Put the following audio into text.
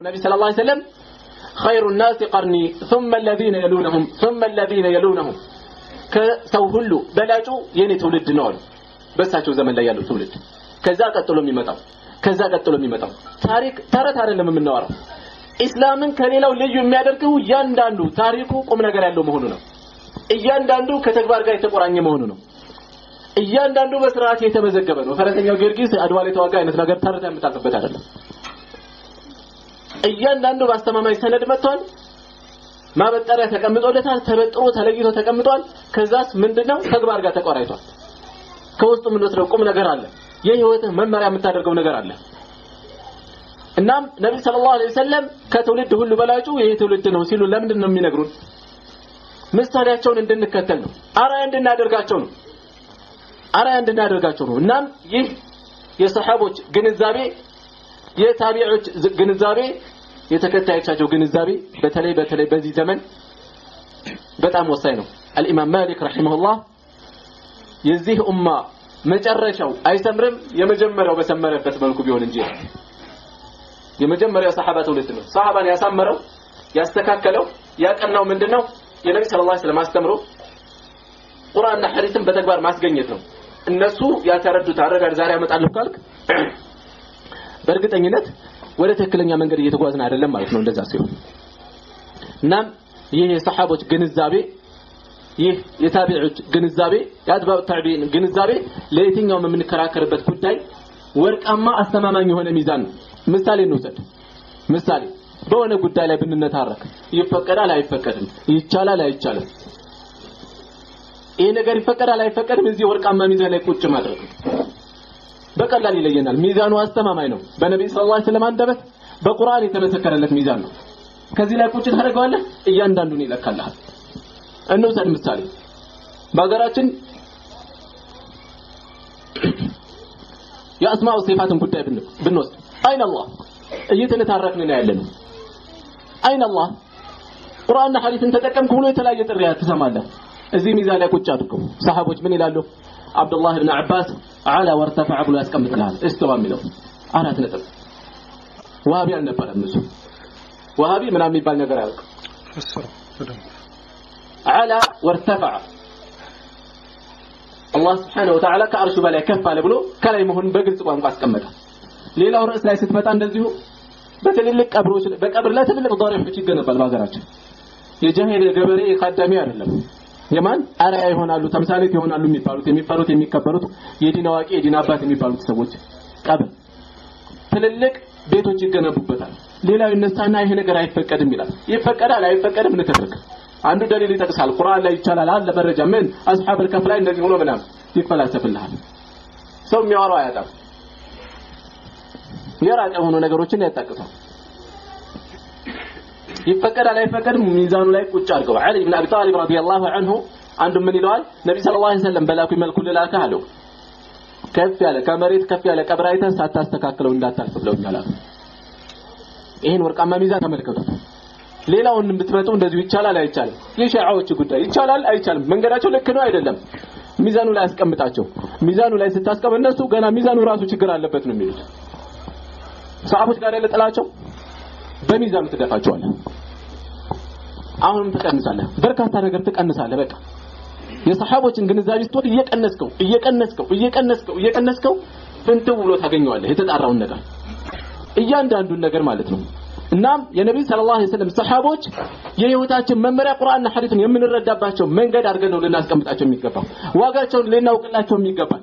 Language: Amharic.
ነቢ ሰለላሁ ዐለይሂ ወሰለም خير الناس قرني ثم الذين يلونهم ثم الذين يلونهم ከሰው ሁሉ በላጩ የኔ ትውልድ ነው አሉ። በእሳቸው ዘመን ላይ ያለው ትውልድ ከዛ ቀጥሎ የሚመጣው ከዛ ቀጥሎ የሚመጣው ታሪክ ተረት አይደለም የምናወራው። ኢስላምን ከሌላው ልዩ የሚያደርገው እያንዳንዱ ታሪኩ ቁም ነገር ያለው መሆኑ ነው። እያንዳንዱ ከተግባር ጋር የተቆራኘ መሆኑ ነው። እያንዳንዱ በስርዓት የተመዘገበ ነው። ፈረሰኛው ጊዮርጊስ አድዋ ላይ ተዋጋ አይነት ነገር ተረት የምታልፍበት አይደለም። እያንዳንዱ በአስተማማኝ ሰነድ መጥቷል። ማበጠሪያ ተቀምጦለታል። ተበጥሮ ተለይቶ ተቀምጧል። ከዛስ ምንድነው ተግባር ጋር ተቆራይቷል። ከውስጡ የምንወስደው ቁም ነገር አለ። የህይወትህ መመሪያ የምታደርገው ነገር አለ። እናም ነብይ ሰለላሁ ዐለይሂ ወሰለም ከትውልድ ሁሉ በላጩ ይሄ ትውልድ ነው ሲሉ ለምንድን ነው የሚነግሩን? ምሳሌያቸውን እንድንከተል ነው። አርአያ እንድናደርጋቸው ነው። አርአያ እንድናደርጋቸው ነው። እናም ይህ የሰሃቦች ግንዛቤ፣ የታቢዖች ግንዛቤ፣ የተከታዮቻቸው ግንዛቤ በተለይ በተለይ በዚህ ዘመን በጣም ወሳኝ ነው። አልኢማም ማሊክ ረሂመሁላህ የዚህ ኡማ መጨረሻው አይሰምርም የመጀመሪያው በሰመረበት መልኩ ቢሆን እንጂ የመጀመሪያው ሰሃባ ትውልድ ነው። ሰሃባን ያሳመረው ያስተካከለው ያቀናው ምንድነው? የነብይ ሰለላሁ ዐለይሂ ወሰለም አስተምሮ ቁርአንና ሐዲስን በተግባር ማስገኘት ነው። እነሱ ያልተረዱት አረዳድ ዛሬ አመጣለሁ ካልክ በእርግጠኝነት ወደ ትክክለኛ መንገድ እየተጓዝን አይደለም ማለት ነው እንደዛ ሲሆን። እናም ይህ የሰሃቦች ግንዛቤ፣ ይህ የታቢዖች ግንዛቤ፣ የአትባኡ ታቢዒን ግንዛቤ ለየትኛውም የምንከራከርበት ጉዳይ ወርቃማ አስተማማኝ የሆነ ሚዛን ነው። ምሳሌ እንውሰድ። ምሳሌ በሆነ ጉዳይ ላይ ብንነታረክ ይፈቀዳል አይፈቀድም፣ ይቻላል አይቻልም፣ ይሄ ነገር ይፈቀዳል አይፈቀድም፣ እዚህ ወርቃማ ሚዛን ላይ ቁጭ ማድረግ በቀላል ይለየናል። ሚዛኑ አስተማማኝ ነው። በነብይ ሰለላሁ ዐለይሂ ወሰለም አንደበት በቁርአን የተመሰከረለት ሚዛን ነው። ከዚህ ላይ ቁጭ ታደርገዋለህ፣ እያንዳንዱን ይለካልሃል። እንውሰድ ምሳሌ በሀገራችን የአስማኡ ሲፋትን ጉዳይ ብንወስድ አይን አላህ እየተነታረክን ነው ያለነው። አይን አላህ ቁርአንና ሐዲስን ተጠቀምክ ብሎ የተለያየ ጥሪ ትሰማለህ። እዚህ ሚዛን ላይ ቁጭ አድርገው። ሰሃቦች ምን ይላሉ? አብዱላህ ኢብኑ አባስ አላ ወርተፈዐ ብሎ ያስቀምጥልሃል። እስተዋ የሚለው 4 ነጥብ። ወሃቢ አልነበረም እሱ። ወሃቢ ምናምን የሚባል ነገር አያውቅም። አላ ወርተፈዐ አላህ Subhanahu Wa Ta'ala ከአርሹ በላይ ከፍ አለ ብሎ ከላይ መሆኑን በግልጽ ቋንቋ አስቀመጠ። ሌላው ርዕስ ላይ ስትመጣ እንደዚሁ በትልልቅ ቀብሮች በቀብር ላይ ትልልቅ ዳሪሖች ይገነባል። በሀገራችን የጃሂል ገበሬ ካዳሚ አይደለም። የማን አርአያ ይሆናሉ ተምሳሌት ይሆናሉ የሚባሉት የሚፈሩት የሚከበሩት የዲን አዋቂ የዲን አባት የሚባሉት ሰዎች ቀብር ትልልቅ ቤቶች ይገነቡበታል። ሌላው ይነሳና ይሄ ነገር አይፈቀድም ይላል። ይፈቀዳል አይፈቀድም ንትርክ። አንዱ ደሊል ይጠቅሳል። ቁርአን ላይ ይቻላል አለ መረጃ ምን አስሐብ الከፍ ላይ እንደዚህ ሆኖ ምናምን ይፈላሰፍልሃል። ሰው የሚያወራው አያጣም። የራቀ ሆኖ ነገሮችን ያጣቅሳል። ይፈቀዳል አይፈቀድም ሚዛኑ ላይ ቁጭ አድርገው። ዓሊ ኢብኑ አቢ ጣሊብ ረዲየላሁ ዐንሁ አንዱ ምን ይለዋል? ነብይ ሰለላሁ ዐለይሂ ወሰለም በላኩኝ መልኩ ልላክህ አለው። ከፍ ያለ ከመሬት ከፍ ያለ ቀብር አይተህ ሳታስተካክለው እንዳታልፍ ብለውኛል አሉ። ይሄን ወርቃማ ሚዛን ተመልከቱት። ሌላውን ብትመጡ እንደዚሁ ይቻላል አይቻልም፣ የሺዓዎች ጉዳይ ይቻላል አይቻልም፣ መንገዳቸው ልክ ነው አይደለም፣ ሚዛኑ ላይ አስቀምጣቸው። ሚዛኑ ላይ ስታስቀምጥ እነሱ ገና ሚዛኑ ራሱ ችግር አለበት ነው የሚሉት። ሰሃቦች ጋር ያለ ጥላቸው በሚዛኑ ትደፋቸዋለህ። አሁንም ትቀንሳለህ፣ በርካታ ነገር ትቀንሳለህ። በቃ የሰሃቦችን ግንዛቤ ስትወድ እየቀነስከው እየቀነስከው እየቀነስከው እየቀነስከው ፍንትው ብሎ ታገኘዋለህ የተጣራውን ነገር እያንዳንዱን ነገር ማለት ነው። እናም የነብይ ሰለላሁ ዐለይሂ ወሰለም ሰሃቦች የህይወታችን መመሪያ ቁርአንና ሐዲስን የምንረዳባቸው መንገድ አድርገን ነው ልናስቀምጣቸው የሚገባው። ዋጋቸውን ልናውቅላቸው የሚገባል።